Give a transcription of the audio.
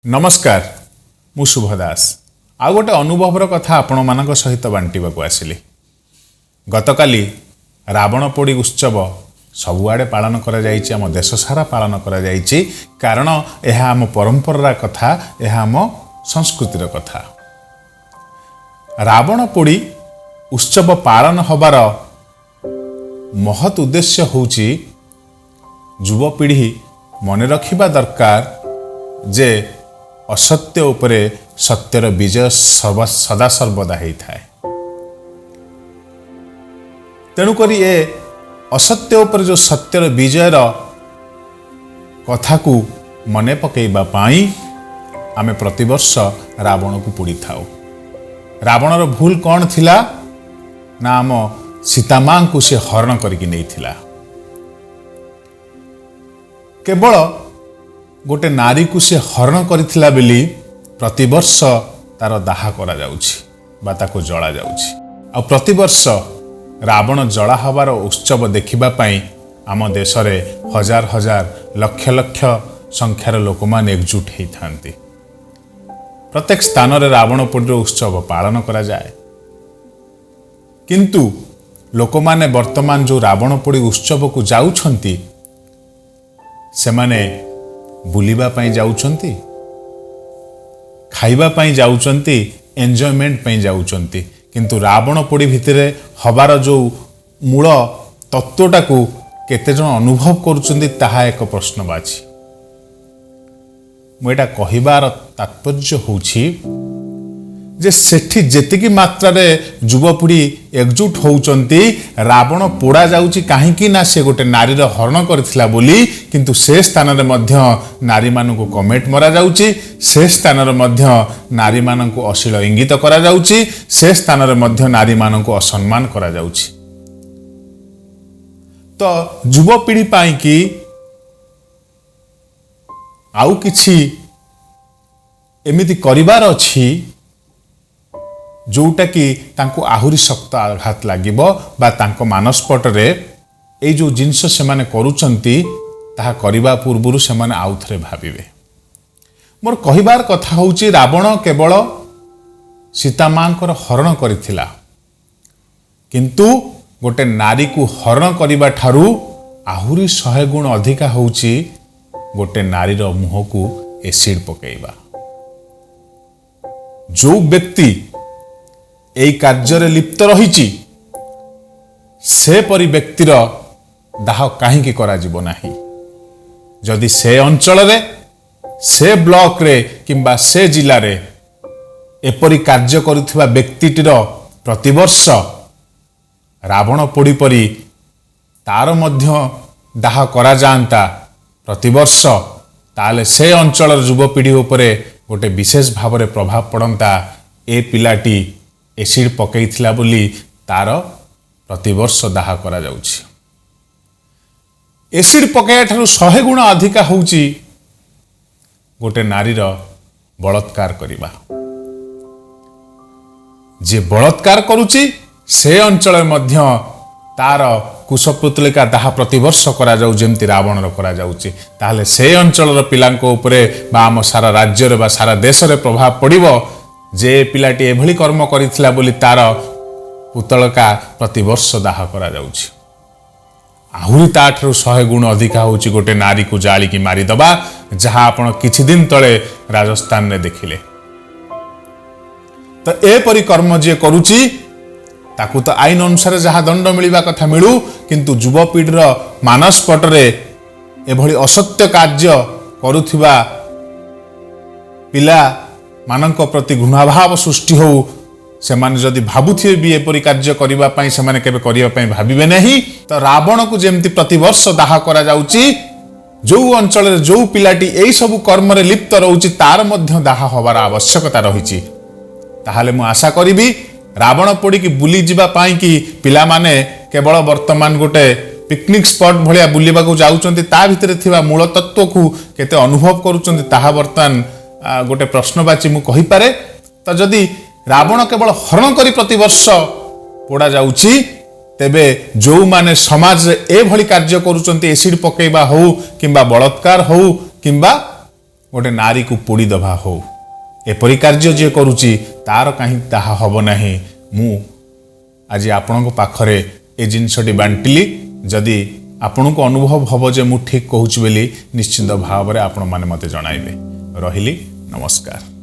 ନମସ୍କାର, ମୁଁ ଶୁଭ ଦାସ। ଆଉ ଗୋଟେ ଅନୁଭବର କଥା ଆପଣମାନଙ୍କ ସହିତ ବାଣ୍ଟିବାକୁ ଆସିଲି। ଗତକାଲି ରାବଣ ପୋଡ଼ି ଉତ୍ସବ ସବୁଆଡ଼େ ପାଳନ କରାଯାଇଛି, ଆମ ଦେଶ ସାରା ପାଳନ କରାଯାଇଛି। କାରଣ ଏହା ଆମ ପରମ୍ପରାର କଥା, ଏହା ଆମ ସଂସ୍କୃତିର କଥା। ରାବଣ ପୋଡ଼ି ଉତ୍ସବ ପାଳନ ହେବାର ମହତ୍ ଉଦ୍ଦେଶ୍ୟ ହେଉଛି, ଯୁବପିଢ଼ି ମନେ ରଖିବା ଦରକାର ଯେ ଅସତ୍ୟ ଉପରେ ସତ୍ୟର ବିଜୟ ସଦାସର୍ବଦା ହେଇଥାଏ। ତେଣୁକରି ଏ ଅସତ୍ୟ ଉପରେ ଯେଉଁ ସତ୍ୟର ବିଜୟର କଥାକୁ ମନେ ପକାଇବା ପାଇଁ ଆମେ ପ୍ରତିବର୍ଷ ରାବଣକୁ ପୋଡ଼ିଥାଉ। ରାବଣର ଭୁଲ କ'ଣ ଥିଲା ନା, ଆମ ସୀତାମାଙ୍କୁ ସେ ହରଣ କରିକି ନେଇଥିଲା। କେବଳ ଗୋଟେ ନାରୀକୁ ସେ ହରଣ କରିଥିଲା ବୋଲି ପ୍ରତିବର୍ଷ ତାର ଦାହ କରାଯାଉଛି ବା ତାକୁ ଜଳାଯାଉଛି। ଆଉ ପ୍ରତିବର୍ଷ ରାବଣ ଜଳା ହେବାର ଉତ୍ସବ ଦେଖିବା ପାଇଁ ଆମ ଦେଶରେ ହଜାର ହଜାର, ଲକ୍ଷ ଲକ୍ଷ ସଂଖ୍ୟାର ଲୋକମାନେ ଏକଜୁଟ ହେଇଥାନ୍ତି। ପ୍ରତ୍ୟେକ ସ୍ଥାନରେ ରାବଣ ପୋଡ଼ିର ଉତ୍ସବ ପାଳନ କରାଯାଏ। କିନ୍ତୁ ଲୋକମାନେ ବର୍ତ୍ତମାନ ଯେଉଁ ରାବଣ ପୋଡ଼ି ଉତ୍ସବକୁ ଯାଉଛନ୍ତି, ସେମାନେ ବୁଲିବା ପାଇଁ ଯାଉଛନ୍ତି, ଖାଇବା ପାଇଁ ଯାଉଛନ୍ତି, ଏନ୍ଜୟମେଣ୍ଟ ପାଇଁ ଯାଉଛନ୍ତି। କିନ୍ତୁ ରାବଣ ପୋଡ଼ି ଭିତରେ ହବାର ଯେଉଁ ମୂଳ ତତ୍ତ୍ୱଟାକୁ କେତେଜଣ ଅନୁଭବ କରୁଛନ୍ତି, ତାହା ଏକ ପ୍ରଶ୍ନବାଚୀ। ମୁଁ ଏଇଟା କହିବାର ତାତ୍ପର୍ଯ୍ୟ ହେଉଛି ଯେ ସେଠି ଯେତିକି ମାତ୍ରାରେ ଯୁବପିଢ଼ି ଏକଜୁଟ ହେଉଛନ୍ତି, ରାବଣ ପୋଡ଼ା ଯାଉଛି କାହିଁକି ନା ସେ ଗୋଟେ ନାରୀର ହରଣ କରିଥିଲା ବୋଲି। କିନ୍ତୁ ସେ ସ୍ଥାନରେ ମଧ୍ୟ ନାରୀମାନଙ୍କୁ କମେଣ୍ଟ ମରାଯାଉଛି, ସେ ସ୍ଥାନରେ ମଧ୍ୟ ନାରୀମାନଙ୍କୁ ଅଶ୍ଳୀଳ ଇଙ୍ଗିତ କରାଯାଉଛି, ସେ ସ୍ଥାନରେ ମଧ୍ୟ ନାରୀମାନଙ୍କୁ ଅସମ୍ମାନ କରାଯାଉଛି। ତ ଯୁବପିଢ଼ି ପାଇଁକି ଆଉ କିଛି ଏମିତି କରିବାର ଅଛି, ଯେଉଁଟାକି ତାଙ୍କୁ ଆହୁରି ଶକ୍ତ ଆଘାତ ଲାଗିବ ବା ତାଙ୍କ ମାନସପଟରେ ଏଇ ଯେଉଁ ଜିନିଷ ସେମାନେ କରୁଛନ୍ତି, ତାହା କରିବା ପୂର୍ବରୁ ସେମାନେ ଆଉଥରେ ଭାବିବେ। ମୋର କହିବାର କଥା ହେଉଛି, ରାବଣ କେବଳ ସୀତା ମାଙ୍କର ହରଣ କରିଥିଲା, କିନ୍ତୁ ଗୋଟେ ନାରୀକୁ ହରଣ କରିବା ଠାରୁ ଆହୁରି 100 ଗୁଣ ଅଧିକା ହେଉଛି ଗୋଟେ ନାରୀର ମୁହଁକୁ ଏସିଡ୍ ପକାଇବା। ଯେଉଁ ବ୍ୟକ୍ତି ଏଇ କାର୍ଯ୍ୟରେ ଲିପ୍ତ ରହିଛି, ସେପରି ବ୍ୟକ୍ତିର ଦାହ କାହିଁକି କରାଯିବ ନାହିଁ? ଯଦି ସେ ଅଞ୍ଚଳରେ, ସେ ବ୍ଲକରେ କିମ୍ବା ସେ ଜିଲ୍ଲାରେ ଏପରି କାର୍ଯ୍ୟ କରୁଥିବା ବ୍ୟକ୍ତିଟିର ପ୍ରତିବର୍ଷ ରାବଣ ପୋଡ଼ି ପରି ତାର ମଧ୍ୟ ଦାହ କରାଯାଆନ୍ତା ପ୍ରତିବର୍ଷ, ତାହେଲେ ସେ ଅଞ୍ଚଳର ଯୁବପିଢ଼ି ଉପରେ ଗୋଟେ ବିଶେଷ ଭାବରେ ପ୍ରଭାବ ପଡ଼ନ୍ତା। ଏ ପିଲାଟି ଏସିଡ୍ ପକାଇଥିଲା ବୋଲି ତାର ପ୍ରତିବର୍ଷ ଦାହ କରାଯାଉଛି। ଏସିଡ୍ ପକାଇବା ଠାରୁ 100 ଗୁଣ ଅଧିକା ହେଉଛି ଗୋଟେ ନାରୀର ବଳାତ୍କାର କରିବା। ଯିଏ ବଳାତ୍କାର କରୁଛି, ସେ ଅଞ୍ଚଳରେ ମଧ୍ୟ ତାର କୁଶପୁତ୍ତଳିକା ଦାହ ପ୍ରତିବର୍ଷ କରାଯାଉ, ଯେମିତି ରାବଣର କରାଯାଉଛି। ତାହେଲେ ସେ ଅଞ୍ଚଳର ପିଲାଙ୍କ ଉପରେ ବା ଆମ ସାରା ରାଜ୍ୟରେ ବା ସାରା ଦେଶରେ ପ୍ରଭାବ ପଡ଼ିବ ଯେ ପିଲାଟି ଏଭଳି କର୍ମ କରିଥିଲା ବୋଲି ତାର ପୁତଳକା ପ୍ରତିବର୍ଷ ଦାହ କରାଯାଉଛି। ଆହୁରି ତାଠାରୁ 100 ଗୁଣ ଅଧିକା ହେଉଛି ଗୋଟେ ନାରୀକୁ ଜାଳିକି ମାରିଦେବା, ଯାହା ଆପଣ କିଛି ଦିନ ତଳେ ରାଜସ୍ଥାନରେ ଦେଖିଲେ। ତ ଏପରି କର୍ମ ଯିଏ କରୁଛି, ତାକୁ ତ ଆଇନ ଅନୁସାରେ ଯାହା ଦଣ୍ଡ ମିଳିବା କଥା ମିଳୁ। କିନ୍ତୁ ଯୁବପିଢ଼ିର ମାନସପଟରେ ଏଭଳି ଅସତ୍ୟ କାର୍ଯ୍ୟ କରୁଥିବା ପିଲାମାନଙ୍କ ପ୍ରତି ଘୃଣାଭାବ ସୃଷ୍ଟି ହେଉ। ସେମାନେ ଯଦି ଭାବୁଥିବେ ବି ଏପରି କାର୍ଯ୍ୟ କରିବା ପାଇଁ, ସେମାନେ କେବେ କରିବା ପାଇଁ ଭାବିବେ ନାହିଁ। ତ ରାବଣକୁ ଯେମିତି ପ୍ରତିବର୍ଷ ଦାହ କରାଯାଉଛି, ଯେଉଁ ଅଞ୍ଚଳରେ ଯେଉଁ ପିଲାଟି ଏଇସବୁ କର୍ମରେ ଲିପ୍ତ ରହୁଛି, ତାର ମଧ୍ୟ ଦାହ ହେବାର ଆବଶ୍ୟକତା ରହିଛି। ତାହେଲେ ମୁଁ ଆଶା କରିବି, ରାବଣ ପୋଡ଼ିକି ବୁଲିଯିବା ପାଇଁକି ପିଲାମାନେ କେବଳ ବର୍ତ୍ତମାନ ଗୋଟେ ପିକନିକ୍ ସ୍ପଟ୍ ଭଳିଆ ବୁଲିବାକୁ ଯାଉଛନ୍ତି, ତା ଭିତରେ ଥିବା ମୂଳ ତତ୍ତ୍ୱକୁ କେତେ ଅନୁଭବ କରୁଛନ୍ତି, ତାହା ବର୍ତ୍ତମାନ ଗୋଟେ ପ୍ରଶ୍ନବାଚୀ ମୁଁ କହିପାରେ। ତ ଯଦି ରାବଣ କେବଳ ହରଣ କରି ପ୍ରତିବର୍ଷ ପୋଡ଼ା ଯାଉଛି, ତେବେ ଯେଉଁମାନେ ସମାଜରେ ଏଭଳି କାର୍ଯ୍ୟ କରୁଛନ୍ତି, ଏସିଡ୍ ପକାଇବା ହଉ କିମ୍ବା ବଳାତ୍କାର ହଉ କିମ୍ବା ଗୋଟେ ନାରୀକୁ ପୋଡ଼ି ଦେବା ହଉ, ଏପରି କାର୍ଯ୍ୟ ଯିଏ କରୁଛି ତାର କାହିଁ ତାହା ହେବ ନାହିଁ? ମୁଁ ଆଜି ଆପଣଙ୍କ ପାଖରେ ଏ ଜିନିଷଟି ବାଣ୍ଟିଲି। ଯଦି ଆପଣଙ୍କୁ ଅନୁଭବ ହେବ ଯେ ମୁଁ ଠିକ୍ କହୁଛି ବୋଲି, ନିଶ୍ଚିନ୍ତ ଭାବରେ ଆପଣମାନେ ମୋତେ ଜଣାଇବେ। ରହିଲି, ନମସ୍କାର।